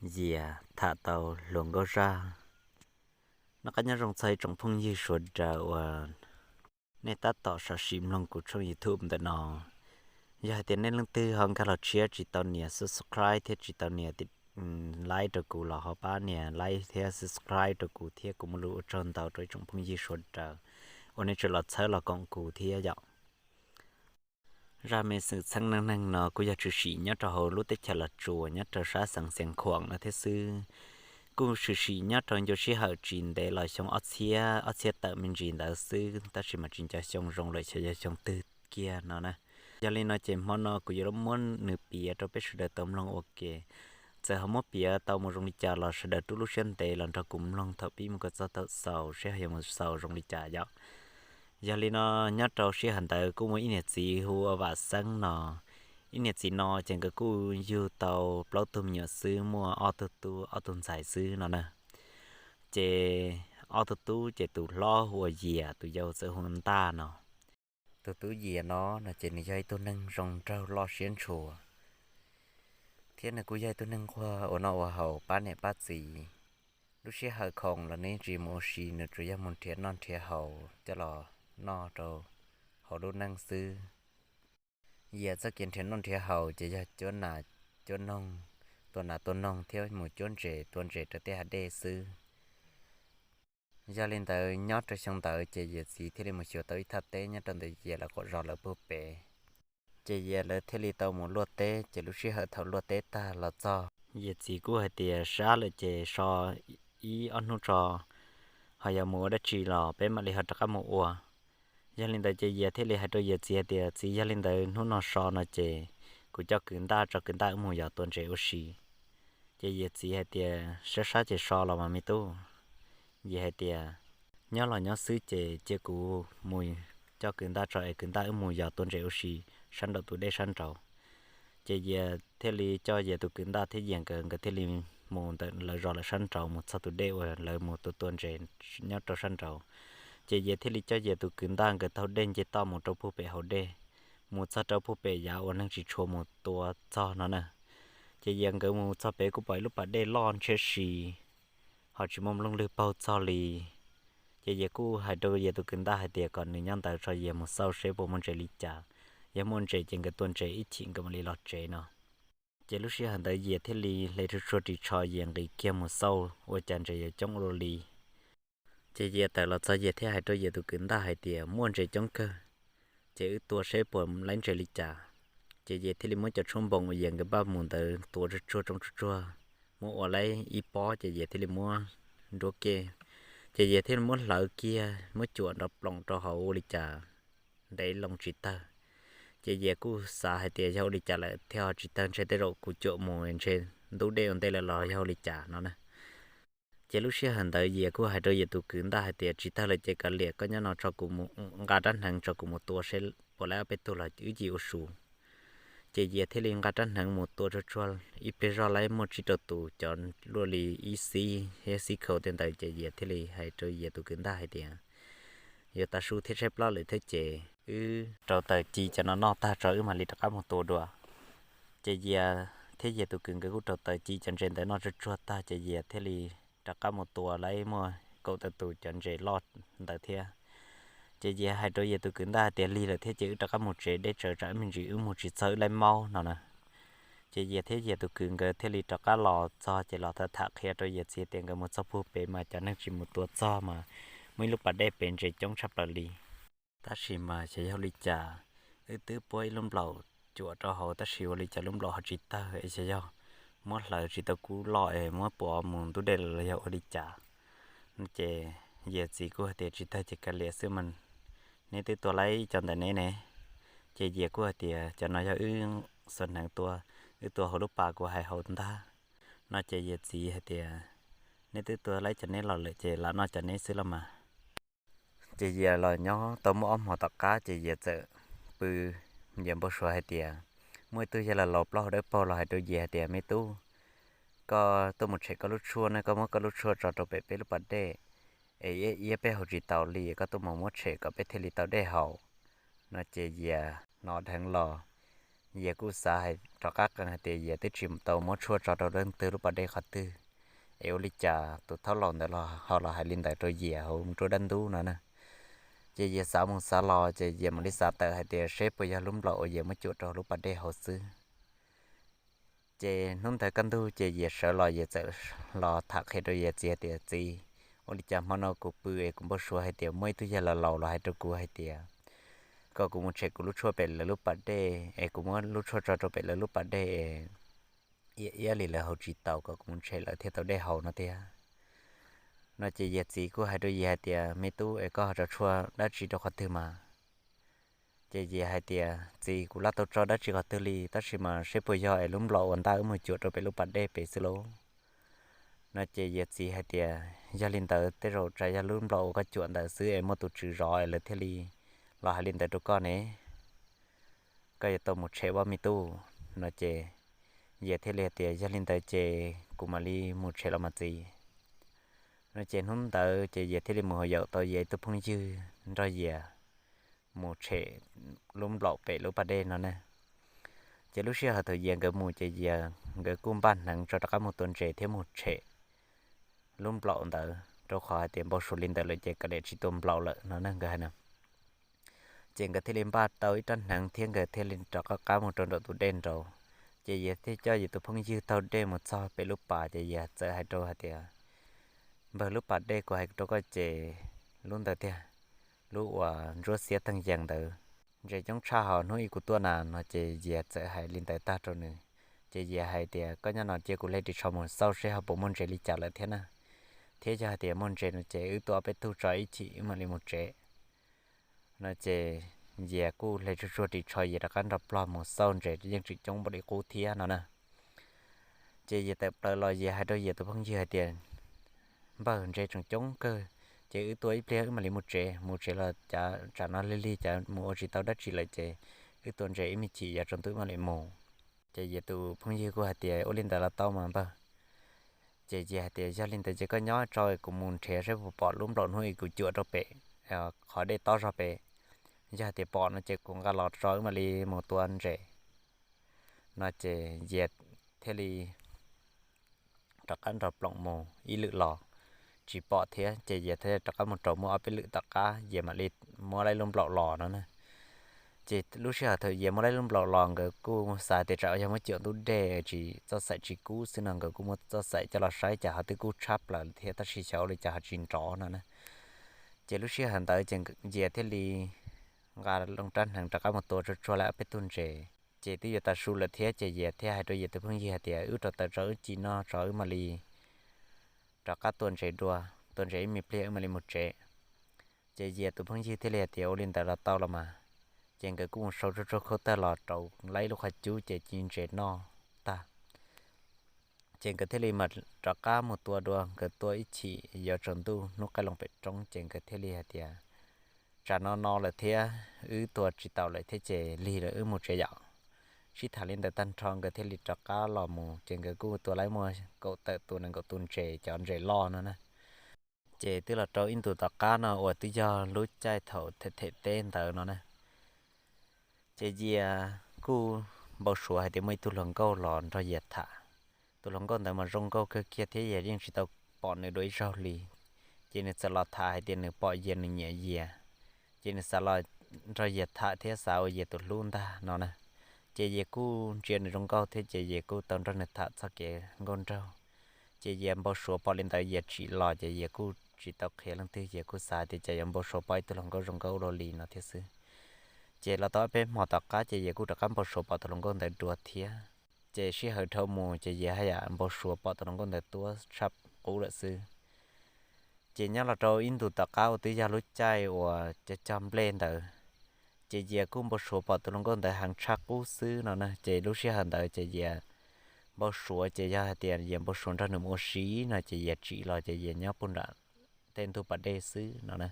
Yias tham tau hluas nkauj zaj. Noj qab nyob zoo txog ib tsoom phooj ywg sawv daws uas nej tab tom sam sim mloog kuv tshooj YouTube ntawm no. Yog hais tias nej leej twg ho nkag los tshiab tsis tau nias subscribe thiab tsis tau nias like rau kuv los ho pab nias like thiab subscribe rau kuv thiab kuv muaj lus ua tsaug ntau rau ib tsoom phooj ywg sawv daws uas nej tseem los txhawb los koom kuv thiab yom. Zaj me xwm txheej neej neeg no kuj yog tshwm sim nyob rau hauv lub teb chaws Los Tsuas nyob rau sab xeev Xiav Khuam no thiab xwb. Kuj tshwm sim nyob rau ncua sij hawm tsis ntev los xyoo ob txhiab, ob txhiab tawm me ntsis ntawd xwb, tab sis mas tsis nco xyoo zoo lawm xyov yog xyoo twg kiag no na. Yog li no ces hmo no kuv yuav muab nws piav rau peb sawv daws tau mloog ua ke. Txawm ho muab piav tau mus zoo li cas los sawv daws rub lub siab ntev los nrog kuv mloog thaum pib mus kom txog thaum xaus seb ho yuav mus xaus zoo li cas yom. Yog li no, nyob rau sij hawm ntawd kuj muaj ib niam txiv hu ua Vam Xeeb no. Ib niam txiv no ces nkawd kuj yug tau plaub tug me nyuam xwb, muaj ob tug tub ob tug ntxhais xwb no na. Ces ob tug tub ces tus hlob hu ua Yias, tus yau txawm hu ua Ntaj no. Tus tub Yias no no ces nws yog ib tug neeg zoo nraug loj siab ntshua, thiab nws kuj yog ib tug neeg nquag ua noj ua haus pab niam pab txiv. Lub sij hawm khoom los nws yeej tsis mus ua si, nws tsuas yog mus nrhiav noj nrhiav haus coj los noj rau hauv lub neej xwb. Yias txoj kev nrhiav noj nrhiav haus ces yog cuab nas cuab noog, tua nas tua noog thiab mus cuab ntses tua ntses rau tej hav dej xwb. Yog li ntawd nyob rau xyoo ntawd ces Yias txiv thiaj li mus xyuas tau ib thaj teb nyob rau ntawm Yias lawv qaum zos lawv puag pem. Ces Yias lawv thiaj li tau mus luaj teb, ces lub sij hawm thaum luaj teb tag los txog, Yias txiv kuj hais tias sab lawm ces so ib ob hnub tso, ho yog mus ua dab tsi los peb mam li ho rov qab mus ua. Yog li ntawd ces Yias thiaj li hais rau Yias txiv hais tias, Txiv, yog li ntawd hnub no so no ces kuv coj kwv Ntaj tso, kwv Ntaj wb mus yos tua ntses ua si. Ces Yias txiv hais tias, Sab sab ces so los mas me tub. Yias hais tias, Nyob los nyob xwb ces cia kuv mus coj kwv Ntaj tso es kwv Ntaj wb mus yos tua ntses ua si sab nraum tus dej sab nraud. Ces Yias thiaj li coj Yias tus kwv Ntaj thiab Yias nkawd, nkawd thiaj li mus ntawm lawv zos lawm sab nraud mus txog tus dej uas lawv mus tua tua ntses nyob rau sab nraud. Ces Yias thiaj li coj Yias tus kwv Ntaj nkawd taug dej nce toj mus rau puag pem hauv dej, mus txog rau puag pem yav uas neeg tsis tshua mus tua txog no na. Ces Yias nkawd mus txog pem kuj pom ib lub pas dej loj ntshiab si, ho tsis muaj nplooj lwg paug txog li. Ces Yias kuj hais rau Yias tus kwv Ntaj hais tias kom nws nyob ntawd tso Yias mus xauj seb puas muaj ntses li cas. Yog muaj ntses ces nkawd tua ntses ib chim nkawd mam li los tsev no. Ces lub sij hawm ntawd Yias thiaj li hle tsuag tsuag ris tsho Yias nqis kiag mus xauj ua cas ntses yuav coob ua luaj li. Ces Yias tawm los txog Yias thiaj hais rau Yias tus kwv Ntaj hais tias, Muaj ntses coob kawg, ces wb tua seb puas laib ntses li cas. Ces Yias thiaj li muab cov tshuab npoos uas Yias nkawd npaj mus ntawd tuav tsuag tsuag tsoo tsuag tsuag, muab ua laib ib pob ces Yias thiaj li muab nruab kej, ces Yias thiaj li muab hlawv kiag muab cuam nrov ploom rau hauv ua li cas ntev loo tsis tawg. Ces Yias kuj xav hais tias yog ua li cas lawm thiaj ho tsis tawg, ntshe tej zaum kuv cuam mus ntshe ntub dej ua ntej lawm los yog ua li cas no na. Ces lub sij hawm ntawd Yias kuj hais rau Yias tus kwv Ntaj hais tias, Tsis tawg lawm ces kav liam, koj nyob no tso kuv mus nqa rab hneev tso kuv mus tua seb puas laib ob peb tug los wb cia ua su. Ces Yias thiaj li nqa rab hneev mus tua tsuag tsuag ib pliag zoj laib muaj tsib rau tus cov luaj li ib xib thiab xib khau tej ntawd. Ces Yias thiaj li hais rau Yias tus kwv Ntaj hais tias, Yuav tav su thiab tshaib plab lawm thiab ces wb rauv taws ci cov no noj tag tso wb mam li rov qab mus tua dua. Ces Yias thiab Yias tus kwv nkawd kuj rauv taws ci cov ntses ntawd noj tsuag tsuag tag ces Yias thiaj li rov qab mus tua laib muaj kaum tawm tus cov ntses loj ntawd thiab. Ces Yias hais rau Yias tus kwv Ntaj hais tias, Lig lawm thiab ces wb rov qab mus tsev, deb tsawv tsam ib me ntsis wb mus tsis txog wb laib maub no na. Ces Yias thiab Yias tus kwv nkawd thiaj li rov qab los txog ces los tham tham qhia rau Yias txiv tias nkawd mus txog puag pem mas cov neeg tsis mus tua txog mas muaj ib lub pas dej pem ntses coob tshaj plaws li. Tab sis mas xyov yog li cas, wb twb puab ib lub nplaum cuam rau hauv tab sis ua li cas lub nplaum ho tsis tawg es xyov yog muab hlawv tsis tau kub loj es muab pov mus ntub dej lawm los yog ua li cas. Ces Yias txiv kuj hais tias, Tsis tawg ces kav liam xwb mas, neb twb tua laib cov ntawm neb ne. Ces Yias kuj hais tias, Cov no yog wb xuas hneev tua, wb tua hauv lub pas kuv hais hauv ntag. No ces Yias txiv hais tias, Neb twb tua laib cov neb los lawm ces lam noj cov neb xwb los mas. Ces Yias los nyob tau muaj ob hmo tom qab ces Yias txawm pw, Yias npau suav hais tias muaj ib tug yawg laus laus plaub hau dawb paug los hais rau Yias hais tias, Me tub, koj tuaj mus tshem koj lub tshuaj ne, koj muab koj lub tshuaj tso rau pem peb lub pas dej es iab iab peb haus tsis taus li, koj tuaj mus muab tshem kom peb thiaj li tau dej haus. No ces Yias hnov dheev los, Yias kuj xav hais rov qab qees hais tias Yias twb tsis tau muab tshuaj tso rau leej twg lub pas dej qhov twg, es ua li cas tus thaub laus ntawd los ho los hais li ntawd rau Yias hauv nruab dab ntub no na. Ces Yias xav mus xav los ces Yias mam li xav tawm hais tias seb puas yog lub nplaum uas Yias muab cuam rau lub pas dej hauv xwb. Ces hnub ntawd kaj ntug ces Yias sawv los Yias txawm los tham qhia rau Yias txiv hais tias, Txiv, ua li cas hmo no kuv pw es kuv npau suav hais tias muaj ib tug yawg laus laus los hais rau kuv hais tias kom kuv mus tshem kuv lub tshuaj pem lawv lub pas dej es kuv muab lub tshuaj tso rau pem lawv lub pas dej es iab iab li lawv haus tsis tau, kom kuv mus tshem lawv thiaj tau dej haus no tiag. No ces Yias txiv kuj hais rau Yias hais tias, Me tub, es koj ho tso tshuaj dab tsi rau qhov twg mas? Ces Yias hais tias, Txiv, kuv laj tau tso dab tsi qhov twg li, tab sis mas seb puas yog es lub nplaum uas ntaj wb mus cuam rau pem lub pas dej pem xwb lauj. No ces Yias txiv hais tias, Yog li ntawd tej zaum tsam yog lub nplaum uas koj cuam ntawd xwb es muaj tus tswv zov es lawv thiaj li los hais li ntawd rau koj ne. Koj yuav tau mus tshem ua me tub. No ces Yias thiaj li hais tias, Yog li ntawd ces kuv mam li mus tshem los mas txiv. No ces hnub ntawd ces Yias thiaj li mus yaum tau Yias ib tug phooj ywg nrog Yias mus tshem lub nplaum pem lub pas dej no na. Ces lub sij hawm thaum Yias nkawd mus ces Yias nkawd kuj npaj hneev tso rov qab mus tua ntses thiab mus tshem lub nplaum ntawd, rau qhov hais tias npau suav li ntawd lawm ces kav liam tsis tua nplaum lawm no na nkawd hais no. Ces nkawd thiaj li npaj tau ib rab hneev thiab nkawd thiaj li rov qab qab mus rau nraum tus dej nraud. Ces Yias thiaj coj Yias tus phooj ywg taug dej mus txog pem lub pas ces Yias txawm hais rau hais tias, Npawg, lub pas dej kuv hais rau koj ces lub ntawd tiag, lub uas ntsuab xiab teeg yees ntawd, ntses coob tshaj hos hnub ib kuv tuaj na. No ces Yias txawm hais li ntawd tag rau nws. Ces Yias hais tias, Koj nyob no cia kuv hle ris tsho mus xauj seb ho puas muaj ntses li cas lawm thiab na, thiab yog hais tias muaj ntses no ces wb tuaj ob peb tug tso ib chim wb mam li mus tsev. No ces Yias kuj hle tsuag tsuag ris tsho, Yias rov qab nrog pog mus xauj ntses yeej tseem coob npaum li qub thiab no na. Ces Yias tawm plaws los Yias hais rau Yias tus phooj ywg hais tias, Npawg, ntses tseem coob kawg, ces wb tua ib pliag wb mam li mus tsev, mus tsev los cav tsam no lig lig cav mus ua tsis tau dab tsi lawm ces wb tua ntses ib me chim yav tsaus ntuj wb mam li mus. Ces Yias tus phooj ywg kuj hais tias, Ua li ntawd los tau mas npawg. Ces Yias hais tias, Yog li ntawd ces koj nyob tso kuv mus nrhiav saib puas pom lub nplaum hnub ib kuv cuam rau pem qhov dej tob zog pem. Yog hais tias pom no ces kuv nqa los tso wb mam li mus tua ntses. No ces Yias thiaj li rov qab nrog ploom mus ib lwm los tsis pom thiab ces Yias thiaj rov qab mus rau muaj ob peb lwm tom qab Yias mam li muab laib lub nplaum los no na. Ces lub sij hawm thaum Yias muab laib lub nplaum los nkawd kuj xav tias tsam yog muab cuam ntub dej tsis txoj xaim tsis kub xwb no nkawd kuj muab txoj xaim coj los saib cas ho twb kub tshab plaws thiab tab sis xyov ua li cas ho tsis nrov no na. Ces lub sij hawm ntawd ces Yias thiaj li nqa loo rab hneev rov qab mus tua tsuag tsuag li ob peb tug ntses. Ces twb yuav tav su lawm thiab ces Yias thiaj hais rau Yias tus phooj ywg hais tias, Wb rau taws tso wb ci noj tso wb mam li rov qab tua ntses dua, tua ntses ib me pliag wb mam li mus tsev. Ces Yias tus phooj ywg thiaj li hais tias, Ua li ntawd los tau los mas. Ces nkawd kuj mus sau tsuag tsuag khaub tawg los rau laib lub qhov cub ces ci ntses noj tag. Ces nkawd thiaj li mam rov qab mus tua dua, nkawd tua ib chim yuav tsaus ntuj hnub qaij loo pem roob ces nkawd thiaj li hais tias, Tsam no no lawm thiab wb tua tsis tau lawm thiab ces lig lawm wb mus tsev yom. Sib tham li ntawd tag nrho nkawd thiaj li rov qab los mus ces nkawd kuj tua laib muaj kaum tawm tus nees nkaum tus ntses cov ntses loj no na. Ces twb los rau ib ntus tom qab no uas twb yog lub caij thaum them them teb ntawd no na. Ces Yias kuj npau suav hais tias muaj ib tug hluas nkauj los nrog Yias tham. Tus hluas nkauj ntawd mas zoo nkauj kawg kiag thiab Yias yeej tsis tau pom nws dua ib zaug li. Ces nws txawm los tham hais tias nws pom Yias nws nyiam Yias, ces nws xav los nrog Yias tham thiab xav ua Yias tus hlub ntag no na. Ces Yias kuj ntsia nws zoo nkauj thiab ces Yias kuj tau nrog nws tham txoj kev nkauj nraug. Ces Yias npau suav pom li ntawd Yias tsim los ces Yias kuj tsis tau qhia leej twg, Yias kuj xav tias cas yuav npau suav pom ib tug hluas nkauj zoo nkauj ua luaj li no thiab xwb. Ces los tau ob peb hmo tom qab ces Yias kuj rov qab npau suav pom tus hluas nkauj ntawd dua thiab. Ces sij hawm dhau mus ces Yias haj yam npau suav pom tus hluas nkauj ntawd tuab tshaj qub lawm xwb. Ces nyob los rau ib ntus tom qab uas twb yog lub caij uas cog cog nplej ntawd, ces Yias kuj npau suav pom tus hluas nkauj ntawd heev tshaj qub xwb no na. Ces lub sij hawm ntawd ces Yias npau suav ces yog hais tias Yias npau suav nrog nws mus ua si no ces Yias tsim los ces Yias nyob puag nram tej ntug pas dej xwb no na.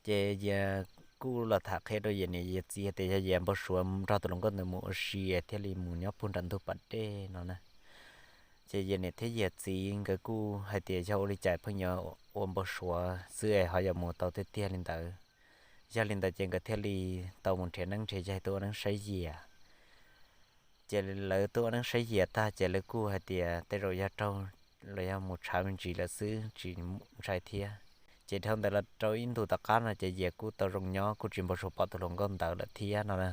Ces Yias kuj los tham qhia rau Yias niam Yias txiv hais tias yog Yias npau suav nrog tus hluas nkauj ntawd mus ua si thiaj li mus nyob puag nram ntug pas dej no na. Ces Yias niam thiab Yias txiv nkawd kuj hais tias yog ua li cas pheej yuav ua npau suav xwb es ho yuav mus tau tiag tiag li ntawd. Yog li ntawd ces nkawd thiaj li tau mus nrhiav neeb nrhiav yaig tuaj ua neeb saib Yias. Ces lawv tuaj ua neeb saib Yias tag ces lawv kuj hais tias tej zaum yog raug los yog mus tshav me ntsis lawm xwb tsis ntshai thiab. Ces dhau ntawd los rau ib ntus tom qab no ces Yias kuj tau zoo nyob kuj tsis npau suav pom tus hluas nkauj ntawd lawm thiab no na.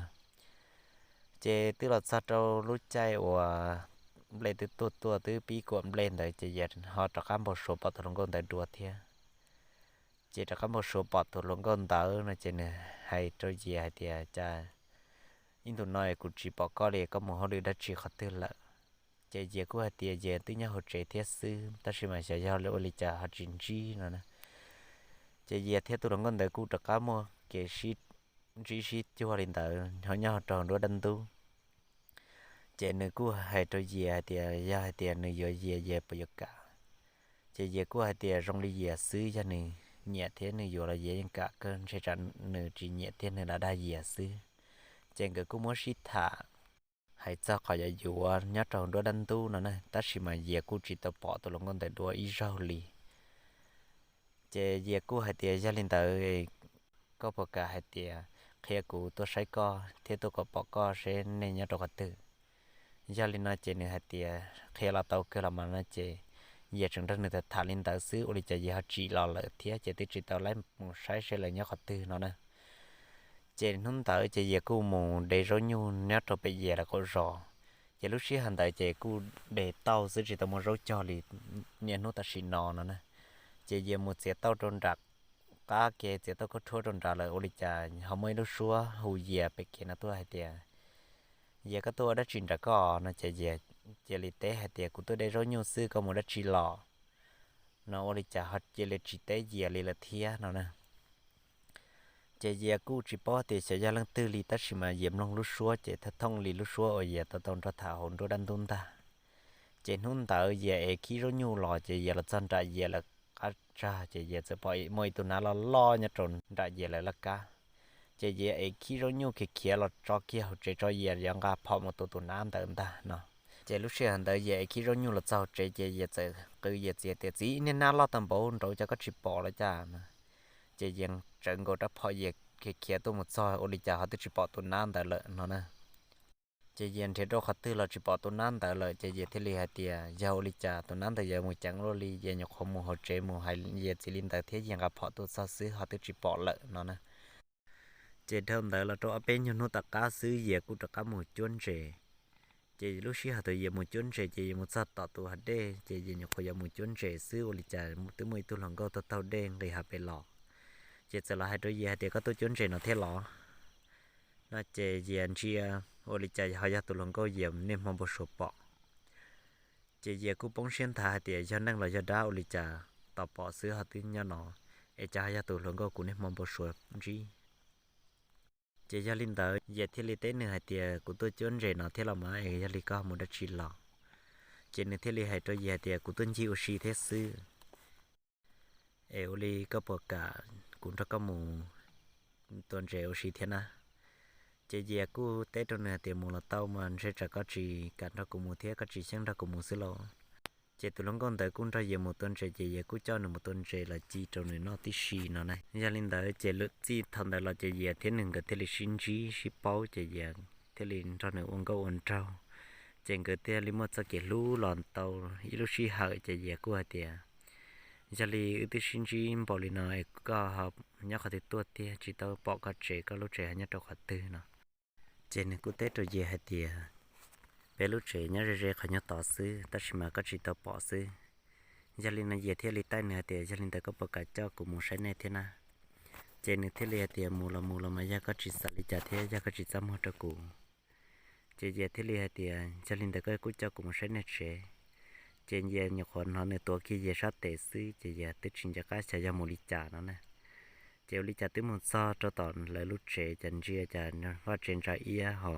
Ces twb los txog rau lub caij uas nplej twb tuaj tuaj twb pib kuam nplej ntawd ces Yias ho rov qab npau suav pom tus hluas nkauj ntawd dua thiab. Ces rov qab npau suav pom tus hluas nkauj ntawd no ces nws hais rau Yias hais tias, Cas ib ntus no kuv tsis pom koj li, koj mus hauj lwm dab tsi qhov twg lawm? Ces Yias kuj hais tias Yias twb nyob hauv tsev thiab xwb, tab sis mas xyov yog ua li cas ho tsis ntsib no na. Ces Yias thiab tus hluas nkauj ntawd kuj rov qab muaj kev sib ntsib sib cuag li ntawd ho nyob rau nruab dab ntub. Ces nws kuj hais rau Yias hais tias yog hais tias nws yuav Yias, Yias puas yuav kam. Ces Yias kuj hais tias zoo li Yias xwb, yog nws nyiam thiab nws yuav los Yias yeej kam kawg, ntshe tsam nws tsis nyiam thiab nws lam dag Yias xwb. Ces nkawd kuj muab sib tham hais txog qhov yuav yuav nyob rau nruab dab ntub no na, tab sis mas Yias kuj tsis tau pom tus hluas nkauj ntawd dua ib zaug li. Ces Yias kuj hais tias yog li ntawd, koj puas kam hais tias qhia kuv tuaj saib koj thiab tuaj kom pom koj seb nej nyob rau qhov twg? Yog li no ces nws hais tias qhia los tau kawg los mas no ces Yias tseem nrog nws tham tham li ntawd xwb, ua li cas Yias ho tsim los lawm thiab ces twb tsis tau laib mus saib seb lawv nyob qhov twg no na. Ces hnub ntawd ces Yias kuj mus de zaub nyuj nyob rau pem Yias lawv qaum zos. Ces lub sij hawm ntawd ces kuj de tauj xwb tsis tau muaj zaub cog li niaj hnub tam sim no no na. Ces Yias mus txiav tauj rau nram qab ke, txiav tauj khaub rhuab rau nrad lawm ua li cas ho muaj ib lub suab hu Yias pem kev no tuaj hais tias, Yias, koj tuaj ua dab tsi nram koj no? Ces Yias cia li teb hais tias, Kuv tuaj de zaub nyuj xwb, koj mus dab tsi los? No ua li cas ho cia li tsis teb Yias li lawm thiab no na. Ces Yias kuj tsis paub tias xyov yog leej twg li, tab sis mas Yias mloog lub suab ces thooj thooj li lub suab uas Yias tau tau nrog tham hauv nruab dab ntub ntag. Ces hnub ntawd Yias ev khib zaub nyuj los ces Yias los txog nram Yias lawv qab tsag ces Yias txawm pom muaj ib tug nab loj loj nyob rau nram Yias lawv laj kab. Ces Yias ev khib zaub nyuj khiav khiav los tso kiag hauv tsev tso, Yias yuav nqa phom mus tua tus nab ntawd ntag no. Ces lub sij hawm ntawd Yias ev khib zaub nyuj los txog hauv tsev ces Yias txawm qw Yias txiv tias, Txiv, niag nab loj tag npaum nraud cas koj tsis pom los cas? Ces Yias tsawv nkaus rab phom Yias khiav khiav tuaj mus txog ua li cas ho twb tsis pom tus nab ntawd lawm no na. Ces Yias nrhiav rau qhov twg los tsis pom tus nab ntawd lawm ces Yias thiaj li hais tias, Yog ua li cas tus nab ntawd yuav mus ceev luaj li? Yias nyuam qhuav mus hauv tsev mus hais Yias txiv li ntawd thiab Yias nqa phom tuaj txog xwb ho twb tsis pom lawm no na. Ces dhau ntawd los rau ob peb nyuag hnub tom qab xwb Yias kuj rov qab mus cuab ntses. Ces lub sij hawm thaum Yias mus cuab ntses ces Yias mus txog tom tus hav dej ces Yias nyuam qhuav yuav mus cuab ntses xwb ua li cas twb muaj ib tug hluas nkauj taug taug dej nqis hav pem los. Ces txawm los hais rau Yias hais tias, Koj tuaj cuab ntses no thiab los? No ces Yias ntsia ua li cas ho yog tus hluas nkauj Yias niaj hmo npau suav pom. Ces Yias kuj poob siab nthav hais tias yog neeg los yog dab ua li cas tos pom xwb ho twb nyob no, es cas ho yog tus hluas nkauj kuv niaj hmo npau suav ntsib. Ces yog li ntawd Yias thiaj li teb nws hais tias, Kuv tuaj cuab ntses no thiab los mas es yog li koj mus dab tsi los? Ces nws thiaj li hais rau Yias hais tias, Kuv tuaj ncig ua si thiab xwb. Es ua li koj puas kam kuv nrog koj mus tua ntses ua si thiab na? Ces Yias kuj teb rau nws hais tias, Mus los tau mas ntshe tsam koj tsis kam nrog kuv mus thiab koj tsis xyeej nrog kuv mus xwb lauj. Ces tus hluas nkauj ntawd kuj nrog Yias mus tua ntses ces Yias kuj coj nws mus tua ntses los ci rau nws noj tib si no na. Yog li ntawd ces lub txij thaum ntawd los ces Yias thiab nws nkawd thiaj li sib ntsib sib paub ces Yias thiaj li nrog nws ua nkauj ua nraug. Ces nkawd thiaj li muaj txoj kev hlub los tau ib lub sij hawm ces Yias kuj hais tias, Yog li wb twb sib ntsib npaum li no es koj nyob qhov twg tuaj tiag tsis tau pom koj tsev, koj lub tsev ho nyob rau qhov twg no? Ces nws kuj teb rau Yias hais tias, Peb lub tsev nyob ze ze qhov nyuag tod xwb tab sis mas koj tsis tau pom xwb. Yog li no Yias thiaj li taij nws hais tias, Yog li ntawd koj puas kam coj kuv mus saib nej thiab na? Ces nws thiaj li hais tias, Mus los mus los mas yog koj tsis xav li cas thiab yog koj tsis txaj muag rau kuv. Ces Yias thiaj li hais tias, Yog li ntawd koj kuj coj kuv mus saib nej tsev. Ces Yias nyuam qhuav hnov nws tuav kiag Yias sab tes xwb ces Yias twb tsis nco qab xyov yog mus li cas no na. Ces ua li cas twb mus txog rau tom lawv lub tsev ces ntsia cas vaj tsev ntsa iab ho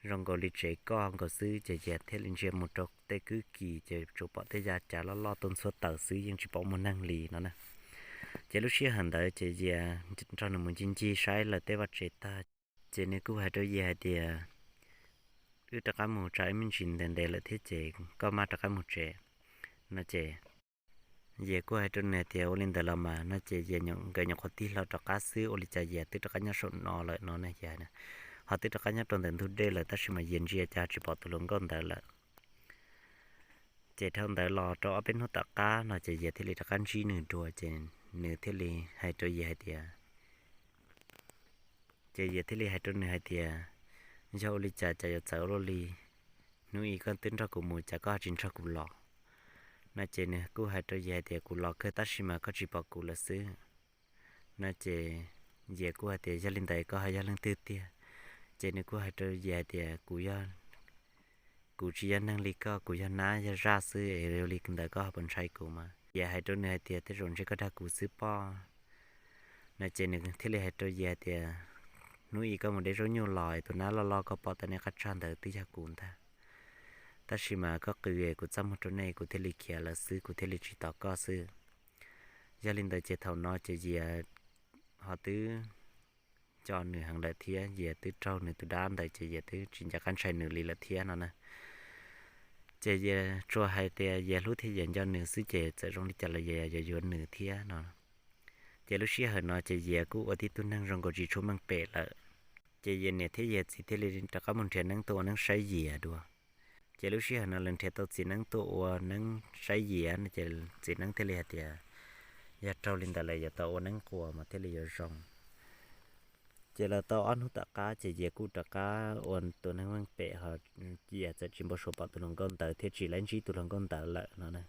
zoo nkaus li tsev koj nkaus xwb ces Yias thiaj li ntsia mus rau tej kwb kis ces tsuas pom tej yav cav loj loj tuaj ntxhuab taws xwb yeej tsis pom muaj neeg li no na. Ces lub sij hawm ntawd ces Yias nrog nws mus ncig ncig saib lawv tej vaj tsev tag, ces nws kuj hais rau Yias hais tias, Wb rov qab mus tsam ib me ntsis ntev ntev lawm thiab ces koj maj rov qab mus tsev no ces Yias kuj hais rau nws hais tias ua li ntawd los mas no ces Yias nkawd nyuam qhuav tig hlo rov qab xwb, ua li cas Yias twb rov qab nyob saum no lawm no ne, Yias hais na. Ho twb rov qab nyob rau ntawm ntug dej lawm tab sis mas Yias ntsia cas tsis pom tus hluas nkauj ntawd lawm. Ces dhau ntawd los rau ob peb hnub tom qab no ces Yias thiaj li rov qab ntsib nws dua ces nws thiaj li hais rau Yias hais tias, ces Yias thiaj li hais rau nws hais tias, yog ua li cas cas yuav txawv ua luaj li, hnub ib koj twb nrog kuv mus cas koj tsis nrog kuv los? No ces nws kuj hais rau Yias hais tias kuv los kawg tab sis mas koj tsis pom kuv lawm xwb. No ces Yias kuj hais tias yog li ntawd koj ho yog leej twg tiag? Ces nws kuj hais rau Yias hais tias kuv yog, kuv tsis yog neeg li koj, kuv yog nab yog zaj xwb es yog li ntawd koj ho puas ntshai kuv mas? Yias hais rau nws hais tias tej zaum ntshe koj dag kuv xwb pob. No ces nws thiaj li hais rau Yias hais tias, hnub ib koj mus de zaub nyuj los es tus nab loj loj koj pom tau nej qab tsag ntawd twb yog kuv ntag. Tab sis mas koj qw kuv txaj muag rau nej kuv thiaj li khiav lawm xwb, kuv thiaj li tsis tos koj xwb. Yog li ntawd ces thaum no ces Yias ho twb nco nws heev lawm thiab Yias twb raug nws tus dab ntawd ces Yias twb tsis nco qab ntshai nws li lawm thiab no na. Ces Yias tsuas hais tias Yias hlub thiab Yias nco nws xwb ces txawm zoo li cas los Yias yuav yuav nws thiab no. Ces lub sij hawm no ces Yias kuj ua tib tug neeg zoo nkaus tsis tshua meej pem lawm. Ces Yias niam thiab Yias txiv thiaj li rov qab mus nrhiav neeb tuaj ua neeb saib Yias dua. Ces lub sij hawm no lawv nrhiav tau txiv neeb tuaj ua neeb saib Yias no ces txiv neeb thiaj li hais tias yog raug li ntawd lawm yuav tau ua neeb quas mas thiaj li yuav zoo. Ces los tau ob hnub tom qab ces Yias kuj rov qab ua tus neeg meej pem ho Yias txawm tsis npau suav pom tus hluas nkauj ntawd thiab tsis laib ntsib tus hluas nkauj ntawd lawm no na.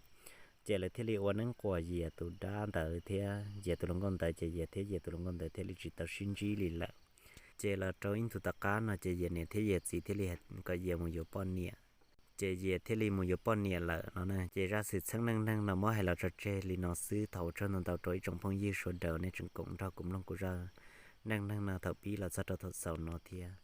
Ces lawv thiaj li ua neeb quas Yias tus dab ntawd thiab Yias tus hluas nkauj ntawd ces Yias thiab Yias tus hluas nkauj ntawd thiaj li tsis tau sib ntsib li lawm. Ces los rau ib ntus tom qab no ces Yias niam thiab Yias txiv thiaj li kom Yias mus yuav poj niam. Ces Yias thiaj li mus yuav poj niam lawm no na. Ces zaj xwm txheej neej neeg no muab hais los tso tseg li no xwb. Thov ua tsaug ntau ntau rau ib tsoom phooj ywg sawv daws nej tseem koom nrog kuv mloog kuv zaj neej neeg no thaum pib los txog rau thaum xaus no thiab.